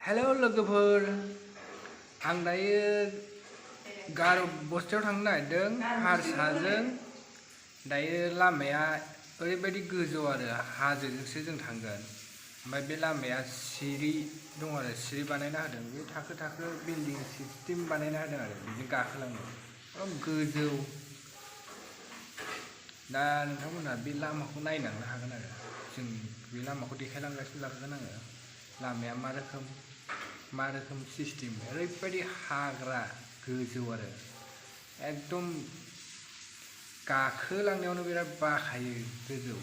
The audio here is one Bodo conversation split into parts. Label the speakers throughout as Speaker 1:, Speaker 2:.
Speaker 1: हेलो लोगोफोर आं दायो गार' बस्तियाव थांनो नागिरदों हारसाजों दायो लामाया ओरैबायदि गोजौ आरो हाजोजोंसो जों थांगोन ओमफ्राय बे लामाया सिरि दं आरो सिरि बानायना होदों बे थाखो थाखो बिल्डिं सिस्टेम बानायना होदों आरो बिदिनो गाखोलांनो गोजौ दा नोंथांमोना बे लामाखौ नायलांनो हागोन आरो जों बे लामाखौ देखायलांगासिनो लागोन आङो लामाया मा रोखोम सिस्टेम ओरैबायदि हाग्रा गोजौ आरो एकदम गाखोलांनायावनो बिराद बाखायो गोजौ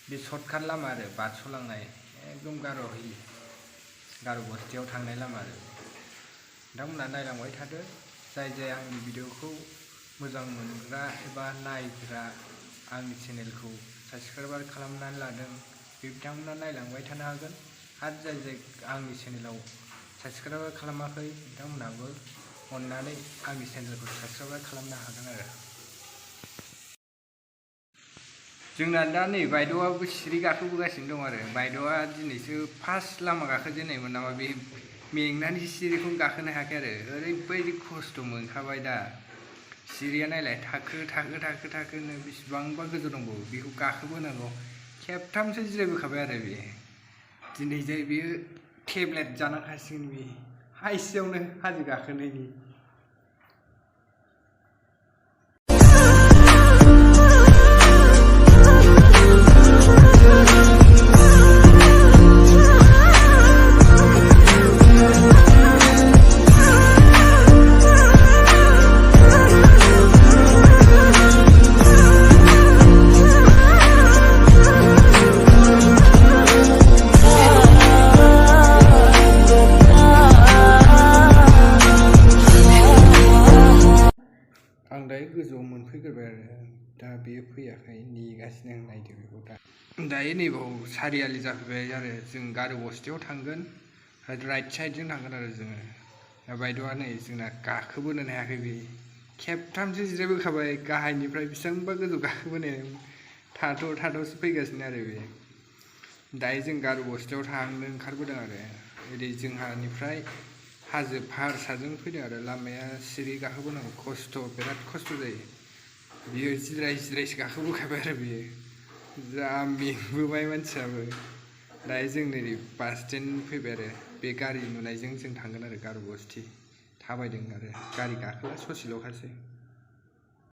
Speaker 1: बे सर्टकाट लामा आरो बारस'लांनाय एकदम गार' बस्तियाव थांनाय लामा आरो नोंथांमोना नायलांबाय थादो जाय आंनि भिडिअखौ मोजां मोनग्रा एबा नायग्रा आंनि चेनेलखौ साबस्क्राइब खालामनानै लादों बे बिथांमोना नायलांबाय थानो हागोन आरो जाय आंनि चेनेलाव साबस्क्राइब खालामाखै बिथांमोनाबो अननानै आंनि चेनेलखौ साबस्क्राइब खालामनो हागोन आरो जोंना दा नै बायद'आबो सिरि गाखोबोगासिनो दं आरो बायद'आ दिनैसो फार्स्ट लामा गाखोजेननायमोन नामा बे मेंनानै सिरिखौ गाखोनो हायाखै आरो ओरैबायदि खस्थ' मोनखाबाय दा सिरिया नायलाय थाखो थाखोनो बेसेबांबा गोजौ दंबावो बेखौ गाखोबोनांगौ खेबथामसो जिरायबोखाबाय आरो बे दिनै जाय बेयो टेब्लेट जानांखासिगोन बे हाइसेयावनो हाजो गाखोनायनि आं दायो गोजौआव मोनफैग्रोबाय आरो दा बेयो फैयाखै नेगासिनो आं नायदो बेखौ दायो नैबाव सारियालि जाफैबाय आरो जों गार' बस्तियाव थांगोन राइट साइडजों थांगोन आरो जोङो दा बायद'आ नै जोंना गाखोबोनो हायाखै बे खेबथामसो जिरायबोखाबाय गाहायनिफ्राय बेसेबांबा गोजौ गाखोबोनाय थाथ'सो फैगासिनो आरो बे दायो जों गार' बस्तियाव थांनो ओंखारबोदों आरो ओरै जोंहानिफ्राय हाजो हारसाजों फैदों आरो लामाया सिरि गाखोबोनांगौ बिराद खस्थ' जायो बियो जिरायसो गाखोबोखाबाय आरो बियो जा मेंबोबाय मानसियाबो दायो जों नै बास स्टेन्ड फैबाय आरो बे गारि नुनायजों जों थांगोन आरो गार' बस्ति थाबायदों आरो गारि गाखोला ससेल'खासै